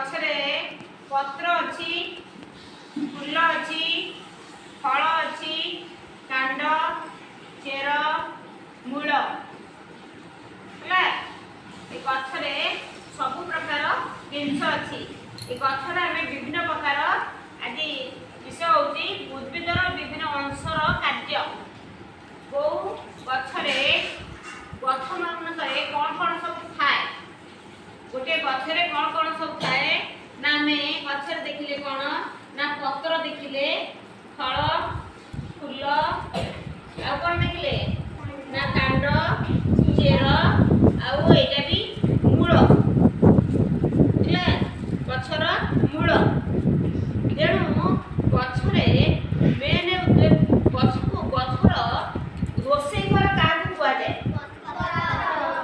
ଗଛରେ ପତ୍ର ଅଛି, ଫୁଲ ଅଛି, ଫଳ ଅଛି, କାଣ୍ଡ, ଚେର, ମୂଳ। ହେଲା, ଏ ଗଛରେ ସବୁ ପ୍ରକାର ଜିନିଷ ଅଛି। ଏ ଗଛରେ ଆମେ ବିଭିନ୍ନ ପ୍ରକାର, ଆଜି ବିଷୟ ହେଉଛି ଉଦ୍ଭିଦର ବିଭିନ୍ନ ଅଂଶର କାର୍ଯ୍ୟ। କେଉଁ ଗଛରେ, ଗଛମାନଙ୍କରେ କ'ଣ କ'ଣ ସବୁ ଥାଏ? ଗୋଟିଏ ଗଛରେ କ'ଣ କ'ଣ ସବୁ ଥାଏ ନା, ଆମେ ଗଛରେ ଦେଖିଲେ କ'ଣ ନା ପତ୍ର ଦେଖିଲେ, ଫଳ, ଫୁଲ, ଆଉ କ'ଣ ଦେଖିଲେ ନା କାଣ୍ଡ, ଚେର, ଆଉ ଏଇଟା ବି ମୂଳ।